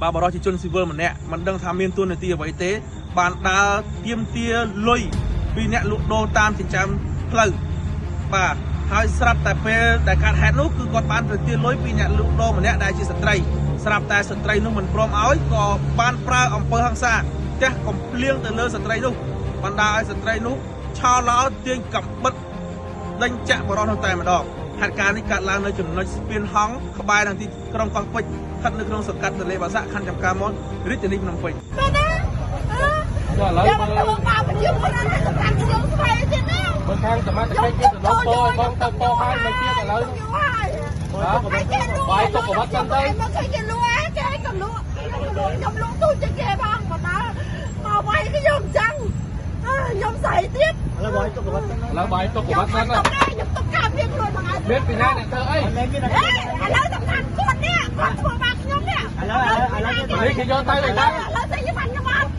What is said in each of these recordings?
បាទបរិសុទ្ធជាជនស៊ីវិលម្នាក់មិនដឹងថាមានទួនាទីអ្វីទេ បានដើរទាមទារលុយពីអ្នកលក់ដូរតាមចិញ្ចើមផ្លូវបាទហើយស្រាប់តែពេលដែលកើតហេតុនោះគឺគាត់បានទៅទារលុយពីអ្នកលក់ដូរម្នាក់ដែលជាស្ត្រីស្រាប់តែស្ត្រីនោះមិនព្រមឲ្យក៏បានប្រើអំពើហិង្សាទះកំភ្លៀងទៅលើស្ត្រីនោះបណ្ដាលឲ្យស្ត្រីនោះឆោឡោទាញកំបិតដេញចាក់បរិសុទ្ធនោះតែម្ដងហេតុការណ៍នេះកើតឡើងនៅចំណុចស្ពានហង្សក្បែរនឹងទីក្រុងកោះពេជ្រស្ថិតនៅក្នុងសង្កាត់ទន្លេបាសាក់ខណ្ឌចំការមនរាជធានីភ្នំពេញ មែនទេអឺ យក ចុះឥឡូវ មកធ្វើបាបប្រជាពលរដ្ឋឲ្យសម្រាប់ខ្ញុំស្វែងទៀតណា បើខាងសមត្ថកិច្ចគេសំណូមពរបងទៅពោហើយមិនទៀតឥឡូវ ហើយ បាទ គេលក់ បាយទុកប្រវត្តិសិនទៅ មកឃើញគេលក់គេក៏លក់ខ្ញុំក៏លក់ខ្ញុំលក់ទូចជាងគេផងមកដល់មកវាយខ្ញុំអញ្ចឹងខ្ញុំស្អីទៀត ឥឡូវបាយទុកប្រវត្តិសិន ខ្ញុំទុកដែរខ្ញុំទុកការពារខ្លួនមកឲ្យ មានពីណាអ្នកធ្វើអី អេឥឡូវសំខាន់គាត់នេះគាត់ធ្វើបាបខ្ញុំនេះឥឡូវឥឡូវ នេះគេយកទៅឯណា ឥឡូវស្អីបានខ្ញុំអត់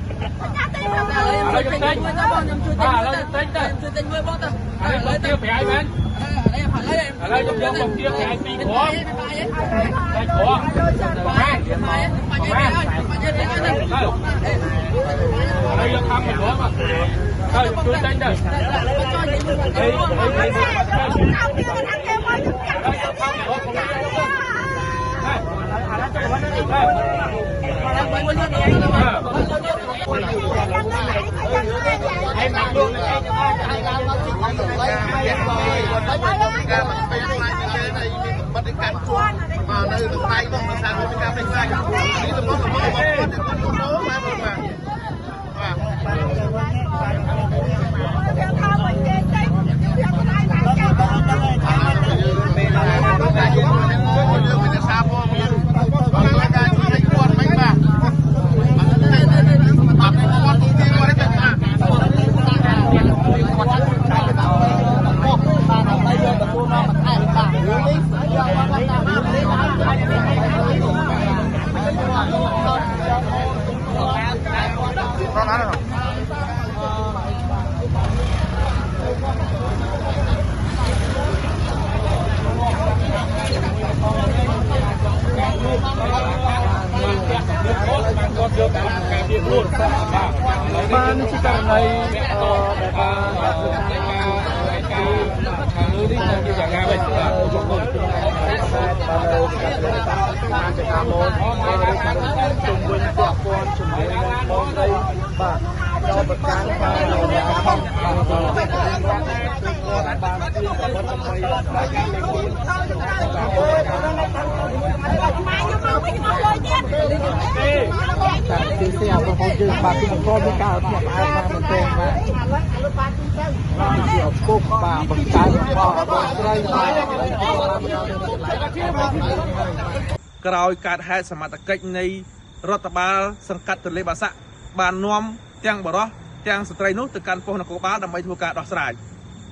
បញ្ញាទេមក ឥឡូវខ្ញុំទិញ មួយទៅបងខ្ញុំជួយទិញ បាទឥឡូវខ្ញុំទិញទៅ ជួយទិញមួយបងទៅ ឥឡូវជាប្រៃមែន ឥឡូវ ឥឡូវខ្ញុំយកមកជាប្រៃពីរគ្រាប់តែគ្រាប់ បាយបាយបាយបាយបាយ ទៅឥឡូវយកខំមួយគ្រាប់ទៅជួយទិញទៅអីអីអី ការពារថាគេមកខ្ញុំកាប់ មួយលឿន ឯងមកលក់ឯងទៅឲ្យឡើងមកជិះមកទៅវិញការមកពេលខ្លាចគេនៃមានកំបិតកាន់ជួនមកនៅក្នុងដៃមកដោយសារមានការពេញខ្លាចនេះទំនុករបស់គាត់គាត់លក់ដូរបាទបាទបាទ ថាមកគេចេញខ្ញុំដៃឡើងចាំ ពេលណាយើងយើងមានសារព័ត៌មានបាទការជួយគាត់មិនបាទបាទគាត់ទីគាត់ទៅបាទ បានគាត់យកតាមការពារខ្លួនបាទ បាទនេះជាករណីអឺដែលបាន ការការខាងលើនេះទៅជាយ៉ាងណាវិញបាទ បាទនៅតាមចការមនជុំវិញពាក់ព័ន្ធជាមួយនឹងបងស្រីបាទចូលប្រកាន់ថាលោកខំបាទបានជាប្រវត្តិដើម្បី ម៉ែខ្ញុំមកវិញមកលុយទៀត តាមទីស្អាបងប្អូនយើងបាទទីបង្កមានការភ្ញាក់ផ្អើលបានមែនទែនបាទជាឪពុកបាទបង្កើតរបស់បងស្រីបាទ ក្រោយកើតហេតុសមត្ថកិច្ចនៃរដ្ឋបាលសង្កាត់ទន្លេបាសាក់បាននាំទាំងបរោះទាំងស្ត្រីនោះទៅកាន់ប៉ុស្តិ៍នគរបាលដើម្បីធ្វើការដោះស្រាយ។